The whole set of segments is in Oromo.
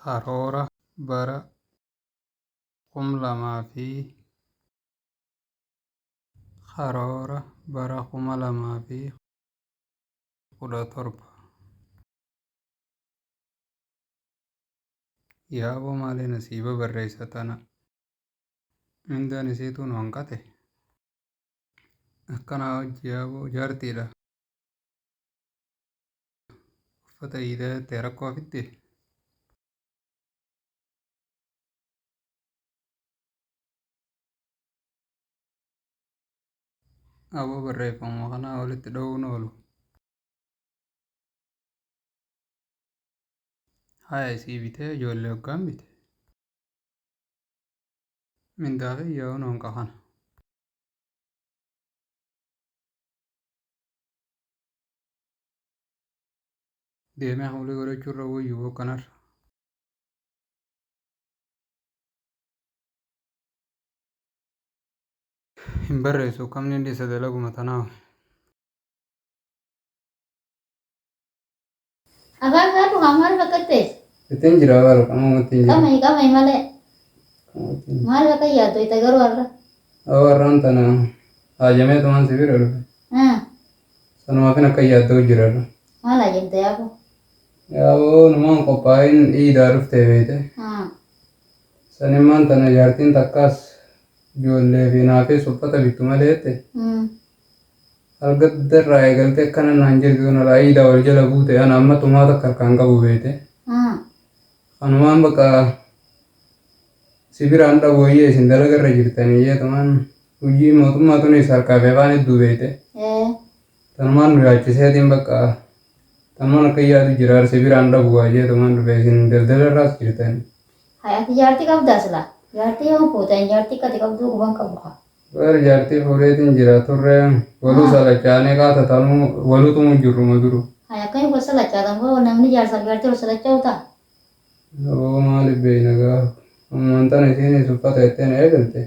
Karoora bara 2000 fi. Karoora bara 2017. Yaaboo maali nasiiba barreessa tana mindaan isiituu nu hanqate? Akkanaa hojji yaaboo jaartiidha uffata iidaa jettee rakkoo fidde? Aboo barreeffamuma kanaa walitti dha'uun oolu. Haya isii bitee ijoollee hoggaan bite. Mindaa kiyya hoo noonqa kana. Deemee hawlii godhachuu irra wayyu boo kanarra. Hin barreessu kamni dhiisa dalaguma tanaa. Afaan kaadhu haa maal fakkattes? Ittiin jira baal qamamatti hin jira. Qamai qamai malee. Qamamatti hin jira. Maal bakka yaaddu itti garuu har'a. Awwa har'aan tana haajamee tumaan si bira dhufe. Sanumaafin akka yaadda'u jira. Maal haajamte yaaboo? Yaaboo numaan qophaa'in iidaa dhuftee beeyte. Sanimmaan tana jaartiin takkaas ijoollee fi naafis uffata bittu malee jette. Algadda irraa eegaltee akkana naan jirti tun alaa iidaa wal jala buute ana amma tumaa takka harkaan qabu beeyte. Kanumaan bakka si biraan dhabu wayyee isin dalaga irra jirtanii jeetumaan hojii mootummaa tunis harkaa fi afaan hedduu beeyte. Tanumaan nu yaachiseetiin bakka tanumaan akka yaadu jira si biraan dhabu waa jeetumaan dhufe isin daldala irraas jirtanii. Hay ati jaartii qabdaa silaa? Jaartii yoom fuute? Ani jaartii akka ati qabduu quban qabu kaa. Bar jaartii fuudheetiin jira turre waluu salachaanee qaata tanuu waluu tumu jirruma duru. Hay akkami wal salachaatan boo namni jaarsaaf jaartii wal salacha'u ta'a? Aboo maaliif beeyna gaa ammaan tana isiinis uffata jettee na eegalte.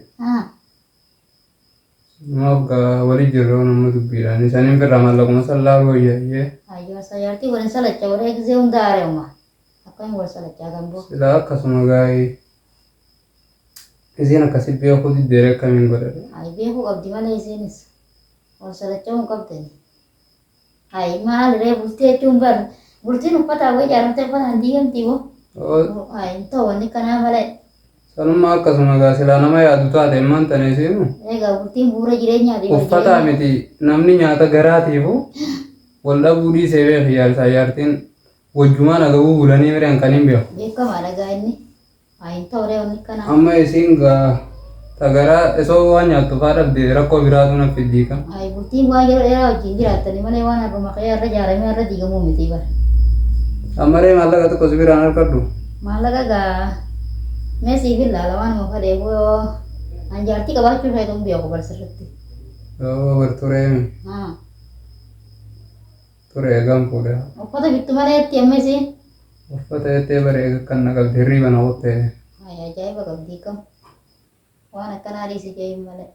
Maaf gaa wali jirra nama dubbiidhaan isaniin firraa maallaquma san laaluu wayya iyyee. Hay jaarsa jaartii wal hin salacha'u ree gizee hunda aarewuma. Akkami wal salachaatan boo. Silaa akkasuma gaa'ii. Isiin akkasi beekuu diddeere akkamiin godhadhe. Hay beekuu qabdi malee isiinis wal salacha'uu hin qabdani. Hay maal ree bultii jechuun bar bultiin uffataa wayii ijaaramtee uffataan diigamtii moo? Hay hin ta'u wanni kanaa malee. Sanummaa akkasuma gaa silaa nama yaadu taate immaan tana isiinu. Egaa bultiin bu'uura jireenyaati bar Uffataa jireenya. miti namni nyaata garaatiifu wal dhabuu dhiisee beeki jaarsaa jaartiin wajjumaan agabuu bulanii mireen kan hin beeku. Beekamaadha gaa inni. Haa hin ta'u ree wanni akkanaa. Amma isiin gaa ta garaa isoo waan nyaattu faa dhabde rakkoo biraatu na fiddii ka. Hayi bultiin waan yeroo dheeraa wajjin jiraattani malee waan har'uma ka'ee har'a ijaaramee har'a diigamuu miti bar. Amma ree maallaqa xiqqo si biraan argadhu. Maallaqa gaa mee siif hin laala waanuma fedheefuu yoo an jaartii qabaachuu feetu hin beeku bar sirritti. Yoo bar tureemi Haa. ture eegaan fuudhe. Uffata bittu malee itti amma isiin. Uffata jettee bara eega kan na qabde hirriiba na kutte. Hayi ajaa'iba qabdii kam waan akkanaa dhiisi jeeyin malee.